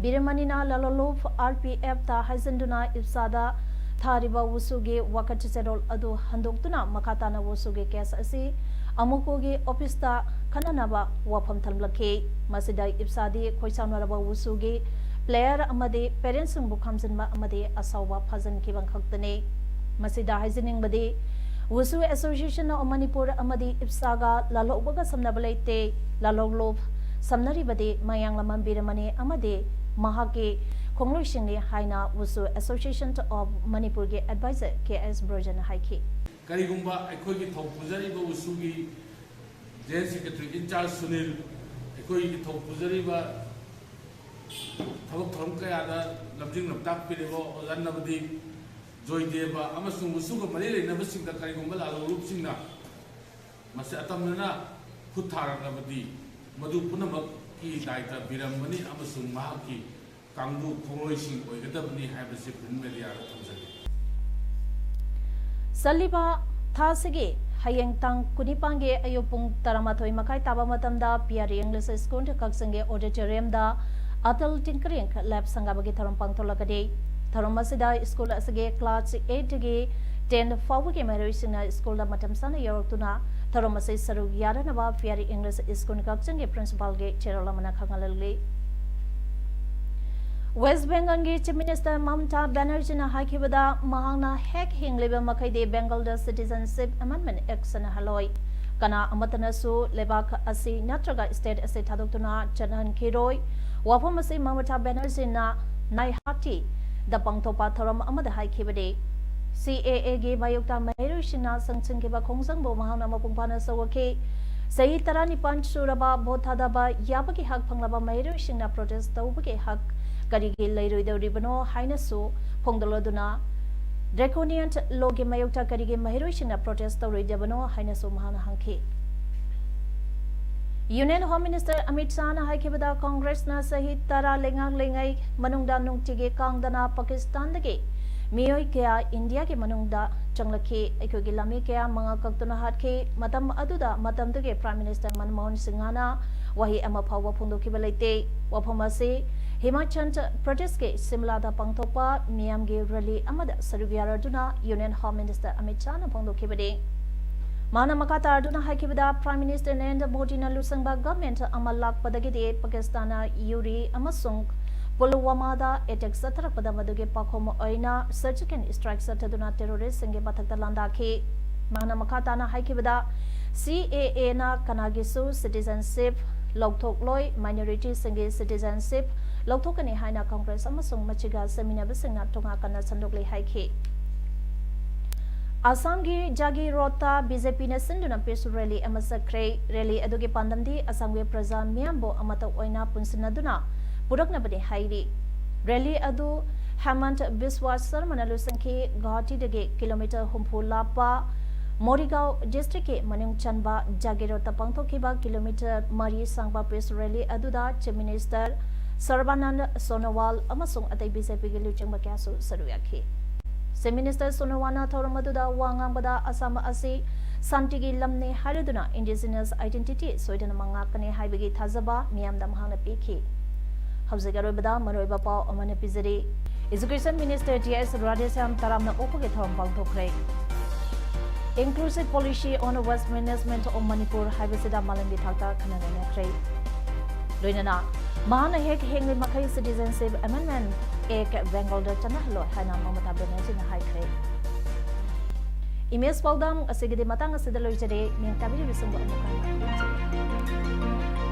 ꯕꯤꯔꯃꯅꯤꯅ ꯂꯥꯂꯣꯡꯂꯨꯞ ꯑꯥꯔ ꯄꯤ ꯑꯦꯐꯇ ꯍꯥꯏꯖꯤꯟꯗꯨꯅ ꯏꯞꯁꯥꯗ ꯊꯥꯔꯤꯕ ꯋꯨꯁꯨꯒꯤ ꯋꯥꯀꯠ ꯆꯦꯔꯣꯜ ꯑꯗꯨ ꯍꯟꯗꯣꯛꯇꯨꯅ ꯃꯈꯥ ꯇꯥꯅ ꯋꯨꯁꯨꯒꯤ ꯀꯦꯁ ꯑꯁꯤ ꯑꯃꯨꯀꯣꯒꯤ ꯑꯣꯐꯤꯁꯇ ꯈꯟꯅꯅꯕ ꯋꯥꯐꯝ ꯊꯝꯂꯛꯈꯤ꯫ ꯃꯁꯤꯗ ꯏꯞꯁꯥꯗꯤ ꯈꯣꯏꯁꯥꯎꯅꯔꯕ ꯋꯨꯁꯨꯒꯤ ꯄ꯭ꯂꯦꯌꯔ ꯑꯃꯗꯤ ꯄꯦꯔꯦꯟꯁꯁꯤꯡꯕꯨ ꯈꯥꯝꯖꯤꯟꯕ ꯑꯃꯗꯤ ꯑꯁꯥꯎꯕ ꯐꯥꯖꯤꯟꯈꯤꯕ ꯈꯛꯇꯅꯤ꯫ ꯃꯁꯤꯗ ꯍꯥꯏꯖꯅꯤꯡꯕꯗꯤ ꯋꯨꯁꯨ ꯑꯦꯁꯣꯁꯤꯌꯦꯁꯟ ꯑꯣꯐ ꯃꯅꯤꯄꯨꯔ ꯑꯃꯗꯤ ꯏꯞꯁꯥꯒ ꯂꯥꯜꯍꯧꯕꯒ ꯁꯝꯅꯕ ꯂꯩꯇꯦ꯫ ꯂꯥꯜꯍꯧꯂꯨꯞ ꯁꯝꯅꯔꯤꯕꯗꯤ ꯃꯌꯥꯡꯂꯝꯕꯝ ꯕꯤꯔꯃꯅꯤ ꯑꯃꯗꯤ ꯃꯍꯥꯛꯀꯤ ꯈꯣꯡꯂꯣꯏꯁꯤꯡꯅꯤ ꯍꯥꯏꯅ ꯋꯨꯁꯨ ꯑꯦꯁꯣꯁꯤꯌꯦꯁꯟ ꯑꯣꯐ ꯃꯅꯤꯄꯨꯔꯒꯤ ꯑꯦꯗꯚꯥꯏꯖꯔ ꯀꯦ ꯑꯦꯁ ꯕ꯭ꯔꯣꯖꯟ ꯍꯥꯏꯈꯤ꯫ ꯀꯔꯤꯒꯨꯝꯕ ꯑꯩꯈꯣꯏꯒꯤ ꯊꯧ ꯄꯨꯖꯔꯤꯕ ꯋꯨꯁꯨꯒꯤ ꯖꯦꯅꯔꯦꯜ ꯁꯦꯀ꯭ꯔꯦꯇꯔꯤ ꯏꯟꯆꯥꯔꯖ ꯁꯨꯅꯤꯜ, ꯑꯩꯈꯣꯏꯒꯤ ꯊꯧ ꯄꯨꯖꯔꯤꯕ ꯊꯕꯛ ꯊꯧꯔꯝ ꯀꯌꯥꯗ ꯂꯝꯖꯤꯡ ꯂꯝꯇꯥꯛꯄꯤꯔꯤꯕ ꯑꯣꯖꯥ ꯅꯕꯗꯤꯞ, ꯖꯣꯏꯗꯦꯕ ꯑꯃꯁꯨꯡ ꯋꯨꯁꯨꯒ ꯃꯔꯤ ꯂꯩꯅꯕꯁꯤꯡꯗ ꯀꯔꯤꯒꯨꯝꯕ ꯂꯥꯂꯣꯡꯂꯨꯞꯁꯤꯡꯅ ꯃꯁꯤ ꯑꯇꯝꯅꯅ ꯈꯨꯠ ꯊꯥꯔꯛꯂꯕꯗꯤ ꯃꯗꯨ ꯄꯨꯝꯅꯃꯛꯀꯤ ꯗꯥꯏꯇ ꯕꯤꯔꯝꯃꯅꯤ ꯑꯃꯁꯨꯡ ꯃꯍꯥꯛꯀꯤ ꯀꯥꯡꯕꯨ ꯈꯣꯡꯂꯣꯏꯁꯤꯡ ꯑꯣꯏꯒꯗꯕꯅꯤ ꯍꯥꯏꯕꯁꯤ ꯄ꯭ꯔꯤꯟꯠ ꯃꯦꯗꯤꯌꯥꯗ ꯊꯝꯖꯒꯦ꯫ ꯆꯠꯂꯤꯕ ꯊꯥꯁꯤꯒꯤ ꯍꯌꯦꯡ ꯇꯥꯡ ꯀꯨꯟꯅꯤꯄꯥꯟꯒꯤ ꯑꯌꯨꯛ ꯄꯨꯡ ꯇꯔꯥꯃꯥꯊꯣꯏ ꯃꯈꯥꯏ ꯇꯥꯕ ꯃꯇꯝꯗ ꯄꯤ ꯑꯥꯔ ꯏꯪꯂꯤꯁ ꯁ꯭ꯀꯨꯜ ꯀꯛꯆꯤꯡꯒꯤ ꯑꯣꯗꯤꯇꯣꯔꯤꯌꯝꯗ ꯑꯇꯜ ꯇꯤꯡꯀꯔꯤꯡ ꯂꯦꯕ ꯁꯪꯒꯥꯕꯒꯤ ꯊꯧꯔꯝ ꯄꯥꯡꯊꯣꯛꯂꯒꯅꯤ꯫ ꯊꯧꯔꯝ ꯑꯁꯤꯗ ꯁ꯭ꯀꯨꯜ ꯑꯁꯤꯒꯤ ꯀ꯭ꯂꯥꯁ ꯑꯩꯠꯇꯒꯤ ꯇꯦꯟ ꯐꯥꯎꯕꯒꯤ ꯃꯍꯩꯔꯣꯏꯁꯤꯡꯅ ꯁ꯭ꯀꯨꯜꯗ ꯃꯇꯝ ꯆꯥꯅ ꯌꯧꯔꯛꯇꯨꯅ ꯊꯧꯔꯝ ꯑꯁꯤ ꯁꯔꯨꯛ ꯌꯥꯅꯅꯕ ꯄꯤ ꯑꯥꯔ ꯏꯪꯂꯤꯁ ꯁ꯭ꯀꯨꯜ ꯀꯛꯆꯤꯡꯒꯤ ꯄ꯭ꯔꯤꯟꯁꯤꯄꯥꯜꯒꯤ ꯆꯦꯔꯣꯜ ꯑꯃꯅ ꯈꯪꯍꯜꯂꯤ꯫ ꯋꯦꯁ ꯕꯦꯡꯒꯜꯒꯤ ꯆꯤꯐ ꯃꯤꯅꯤꯁꯇꯔ ꯃꯃꯇꯥ ꯕꯦꯅꯔꯖꯤꯅ ꯍꯥꯏꯈꯤꯕꯗ ꯃꯍꯥꯛꯅ ꯍꯦꯛ ꯍꯤꯡꯂꯤꯕ ꯃꯈꯩꯗꯤ ꯕꯦꯡꯒꯜꯗ ꯁꯤꯇꯤꯖꯟꯁꯤꯞ ꯑꯦꯃꯦꯟꯗꯃꯦꯟ ꯑꯦꯛ ꯆꯠꯅꯍꯜꯂꯣꯏ꯫ ꯀꯅꯥ ꯑꯃꯠꯇꯅꯁꯨ ꯂꯩꯕꯥꯛ ꯑꯁꯤ ꯅꯠꯇ꯭ꯔꯒ ꯁ꯭ꯇꯦꯠ ꯑꯁꯤ ꯊꯥꯗꯣꯛꯇꯨꯅ ꯆꯠꯍꯟꯈꯤꯔꯣꯏ꯫ ꯋꯥꯐꯝ ꯑꯁꯤ ꯃꯃꯇꯥ ꯕꯦꯅꯔꯖꯤꯅ ꯅꯥꯏꯍꯥꯇꯤꯗ ꯄꯥꯡꯊꯣꯛꯄ ꯊꯧꯔꯝ ꯑꯃꯗ ꯍꯥꯏꯈꯤꯕꯅꯤ꯫ ꯁꯤ ꯑꯦ ꯑꯦꯒꯤ ꯃꯥꯌꯣꯛꯇ ꯃꯍꯩꯔꯣꯏꯁꯤꯡꯅ ꯆꯪꯁꯤꯟꯈꯤꯕ ꯈꯣꯡꯖꯪꯕꯨ ꯃꯍꯥꯛꯅ ꯃꯄꯨꯡ ꯐꯥꯅ ꯁꯧꯒꯠꯈꯤ꯫ ꯆꯍꯤ ꯇꯔꯥꯅꯤꯄꯥꯟ ꯁꯨꯔꯕ ꯚꯣꯠ ꯊꯥꯗꯕ ꯌꯥꯕꯒꯤ ꯍꯛ ꯐꯪꯂꯕ ꯃꯍꯩꯔꯣꯏꯁꯤꯡꯅ ꯄ꯭ꯔꯣꯇꯦꯁ ꯇꯧꯕꯒꯤ ꯍꯛ ꯀꯔꯤꯒꯤ ꯂꯩꯔꯣꯏꯗꯧꯔꯤꯕꯅꯣ ꯍꯥꯏꯅꯁꯨ ꯐꯣꯡꯗꯣꯛꯂꯗꯨꯅ, ꯗ꯭ꯔꯦꯀꯣꯅꯤꯌꯟ ꯂꯣꯒꯤ ꯃꯥꯌꯣꯛꯇ ꯀꯔꯤꯒꯤ ꯃꯍꯩꯔꯣꯏꯁꯤꯡꯅ ꯄ꯭ꯔꯣꯇꯦꯁ ꯇꯧꯔꯣꯏꯗꯕꯅꯣ ꯍꯥꯏꯅꯁꯨ ꯃꯍꯥꯛꯅ ꯍꯪꯈꯤ꯫ ꯌꯨꯅꯤꯌꯟ ꯍꯣꯝ ꯃꯤꯅꯤꯁꯇꯔ ꯑꯃꯤꯠ ꯁꯥꯍꯅ ꯍꯥꯏꯈꯤꯕꯗ ꯀꯣꯡꯒ꯭ꯔꯦꯁꯅ ꯆꯍꯤ ꯇꯔꯥ ꯂꯩꯉꯥꯛꯂꯤꯉꯩ ꯃꯅꯨꯡꯗ ꯅꯨꯡꯇꯤꯒꯤ ꯀꯥꯡꯗꯅ ꯄꯥꯀꯤꯁꯇꯥꯟꯗꯒꯤ ꯃꯤꯑꯣꯏ ꯀꯌꯥ ꯏꯟꯗꯤꯌꯥꯒꯤ ꯃꯅꯨꯡꯗ ꯆꯪꯂꯛꯈꯤ꯫ ꯑꯩꯈꯣꯏꯒꯤ ꯂꯥꯟꯃꯤ ꯀꯌꯥ ꯃꯉꯛ ꯀꯛꯇꯨꯅ ꯍꯥꯠꯈꯤ꯫ ꯃꯇꯝ ꯑꯗꯨꯗ ꯃꯇꯝꯗꯨꯒꯤ ꯄ꯭ꯔꯥꯏꯝ ꯃꯤꯅꯤꯁꯇꯔ ꯃꯟꯃꯣꯍꯟ ꯁꯤꯡꯍꯅ ꯋꯥꯍꯩ ꯑꯃ ꯐꯥꯎꯕ ꯐꯣꯡꯗꯣꯛꯈꯤꯕ ꯂꯩꯇꯦ꯫ ꯋꯥꯐꯝ ꯑꯁꯤ ꯍꯤꯃꯥꯆꯜ ꯄ꯭ꯔꯗꯦꯁꯀꯤ ꯁꯤꯝꯂꯥꯗ ꯄꯥꯡꯊꯣꯛꯄ ꯃꯤꯌꯥꯝꯒꯤ ꯔꯦꯂꯤ ꯑꯃꯗ ꯁꯔꯨꯛ ꯌꯥꯔꯗꯨꯅ ꯌꯨꯅꯤꯌꯟ ꯍꯣꯝ ꯃꯤꯅꯤꯁꯇꯔ ꯑꯃꯤꯠ ꯁꯥꯍꯅ ꯐꯣꯡꯗꯣꯛꯈꯤꯕꯅꯤ꯫ ꯃꯥꯅ ꯃꯈꯥ ꯇꯥꯔꯗꯨꯅ ꯍꯥꯏꯈꯤꯕꯗ, ꯄ꯭ꯔꯥꯏꯝ ꯃꯤꯅꯤꯁꯇꯔ ꯅꯔꯦꯟꯗ꯭ꯔ ꯃꯣꯗꯤꯅ ꯂꯨꯆꯤꯡꯕ ꯒꯚꯔꯟꯃꯦꯟꯠ ꯑꯃ ꯂꯥꯛꯄꯗꯒꯤꯗꯤ ꯄꯥꯀꯤꯁꯇꯥꯟꯅ ꯌꯨꯔꯤ ꯑꯃꯁꯨꯡ ꯄꯨꯜꯋꯥꯃꯥꯗ ꯑꯦꯇꯦꯛ ꯆꯠꯊꯔꯛꯄꯗ ꯃꯗꯨꯒꯤ ꯄꯥꯎꯈꯨꯝ ꯑꯣꯏꯅ ꯁꯔꯖꯤꯀꯦꯜ ꯁ꯭ꯇ꯭ꯔꯥꯏꯛ ꯆꯠꯊꯗꯨꯅ ꯇꯦꯔꯣꯔꯤꯁ꯭ꯠꯁꯤꯡꯒꯤ ꯃꯊꯛꯇ ꯂꯥꯟꯗꯥꯈꯤ꯫ ꯃꯍꯥꯛꯅ ꯃꯈꯥ ꯇꯥꯅ ꯍꯥꯏꯈꯤꯕꯗ, ꯁꯤ ꯑꯦ ꯑꯦꯅ ꯀꯅꯥꯒꯤꯁꯨ ꯁꯤꯇꯤꯖꯟꯁꯤꯞ ꯂꯧꯊꯣꯛꯂꯣꯏ, ꯃꯥꯏꯅꯣꯔꯤꯇꯤꯁꯤꯡꯒꯤ ꯁꯤꯇꯤꯖꯟꯁꯤꯞ ꯂꯧꯊꯣꯛꯀꯅꯤ ꯍꯥꯏꯅ ꯀꯣꯡꯒ꯭ꯔꯦꯁ ꯑꯃꯁꯨꯡ ꯃꯁꯤꯒ ꯆꯠꯃꯤꯟꯅꯕꯁꯤꯡꯅ ꯊꯣꯉꯥ ꯀꯟꯅ ꯁꯟꯗꯣꯛꯂꯤ ꯍꯥꯏꯈꯤ꯫ ꯑꯁꯥꯝꯒꯤ ꯖꯥꯒꯤꯔꯣꯠꯇ ꯕꯤ ꯖꯦ ꯄꯤꯅ ꯁꯤꯟꯗꯨꯅ ꯄꯤꯁ ꯔꯦꯂꯤ ꯑꯃ ꯆꯠꯈ꯭ꯔꯦ꯫ ꯔꯦꯂꯤ ꯑꯗꯨꯒꯤ ꯄꯥꯟꯗꯝꯗꯤ ꯑꯁꯥꯝꯒꯤ ꯄ꯭ꯔꯖꯥ ꯃꯤꯌꯥꯝꯕꯨ ꯑꯃꯠꯇ ꯑꯣꯏꯅ ꯄꯨꯟꯁꯤꯟꯅꯗꯨꯅ ꯄꯨꯔꯛꯅꯕꯅꯤ ꯍꯥꯏꯔꯤ꯫ ꯔꯦꯂꯤ ꯑꯗꯨ ꯍꯦꯃꯟꯠ ꯕꯤꯁ꯭ꯋꯥ ꯁꯔꯃꯅ ꯂꯨꯆꯤꯡꯈꯤ꯫ ꯒꯨꯋꯥꯍꯥꯇꯤꯗꯒꯤ ꯀꯤꯂꯣꯃꯤꯇꯔ ꯍꯨꯝꯐꯨ ꯂꯥꯞꯄ ꯃꯣꯔꯤꯒꯥꯎ ꯗꯤꯁꯇ꯭ꯔꯤꯛꯀꯤ ꯃꯅꯨꯡ ꯆꯟꯕ ꯖꯥꯒꯤꯔꯣꯠꯇ ꯄꯥꯡꯊꯣꯛꯈꯤꯕ ꯀꯤꯂꯣꯃꯤꯇꯔ ꯃꯔꯤ ꯁꯥꯡꯕ ꯄꯤꯁ ꯔꯦꯂꯤ ꯑꯗꯨꯗ ꯆꯤꯐ ꯃꯤꯅꯤꯁꯇꯔ ꯁꯔꯕꯥꯅꯟꯗ ꯁꯣꯅꯣꯋꯥꯜ ꯑꯃꯁꯨꯡ ꯑꯇꯩ ꯕꯤꯖꯦꯄꯤꯒꯤ ꯂꯨꯆꯤꯡꯕ ꯀꯌꯥꯁꯨ ꯁꯔꯨꯛ ꯌꯥꯈꯤ꯫ ꯆꯤꯐ ꯃꯤꯅꯤꯁꯇꯔ ꯁꯣꯅꯣꯋꯥꯜꯅ ꯊꯧꯔꯝ ꯑꯗꯨꯗ ꯋꯥ ꯉꯥꯡꯕꯗ ꯑꯁꯥꯝ ꯑꯁꯤ ꯁꯥꯟꯇꯤꯒꯤ ꯂꯝꯅꯤ ꯍꯥꯏꯔꯗꯨꯅ ꯏꯟꯗꯤꯖꯤꯅꯁ ꯑꯥꯏꯗꯦꯟꯇꯤꯇꯤ ꯁꯣꯏꯗꯅꯃꯛ ꯉꯥꯛꯀꯅꯤ ꯍꯥꯏꯕꯒꯤ ꯊꯥꯖꯕ ꯃꯤꯌꯥꯝꯗ ꯃꯍꯥꯛꯅ ꯄꯤꯈꯤ꯫ ꯍꯧꯖꯤꯛ ꯑꯔꯣꯏꯕꯗ ꯃꯔꯨꯑꯣꯏꯕ ꯄꯥꯎ ꯑꯃꯅ ꯄꯤꯖꯔꯤ꯫ Education Minister G S Radheshyam ꯇꯔꯥꯝꯅ ꯑꯣꯛꯄꯒꯤ ꯊꯧꯔꯝ ꯄꯥꯡꯊꯣꯛꯈ꯭ꯔꯦ꯫ Inclusive Policy on Waste Management of Manipur ꯍꯥꯏꯕꯁꯤꯗ ꯃꯥꯂꯦꯝꯒꯤ ꯊꯥꯛꯇ ꯈꯟꯅ ꯅꯩꯅꯈ꯭ꯔꯦ꯫ ꯂꯣꯏꯅꯅ ꯃꯍꯥꯛꯅ ꯍꯦꯛ ꯍꯤꯡꯂꯤ ꯃꯈꯩ Citizenship Amendment Act ꯕꯦꯡꯒꯣꯜꯗ ꯆꯠꯅꯍꯜꯂꯣꯏ ꯍꯥꯏꯅ ꯃꯃꯇꯥ ꯕꯦꯅꯔꯖꯤꯅ ꯍꯥꯏꯈ꯭ꯔꯦ꯫ ꯏꯃꯦꯖ ꯄꯥꯎꯗꯝ ꯑꯁꯤꯒꯤꯗꯤ ꯃꯇꯥꯡ ꯑꯁꯤꯗ ꯂꯣꯏꯖꯔꯦ꯫ ꯃꯤꯡ ꯇꯥꯕꯤꯔꯤꯕꯁꯤꯡꯕꯨ ꯑꯃꯨꯛ ꯍꯟꯅ ꯈꯨꯔꯨꯝꯖꯔꯤ꯫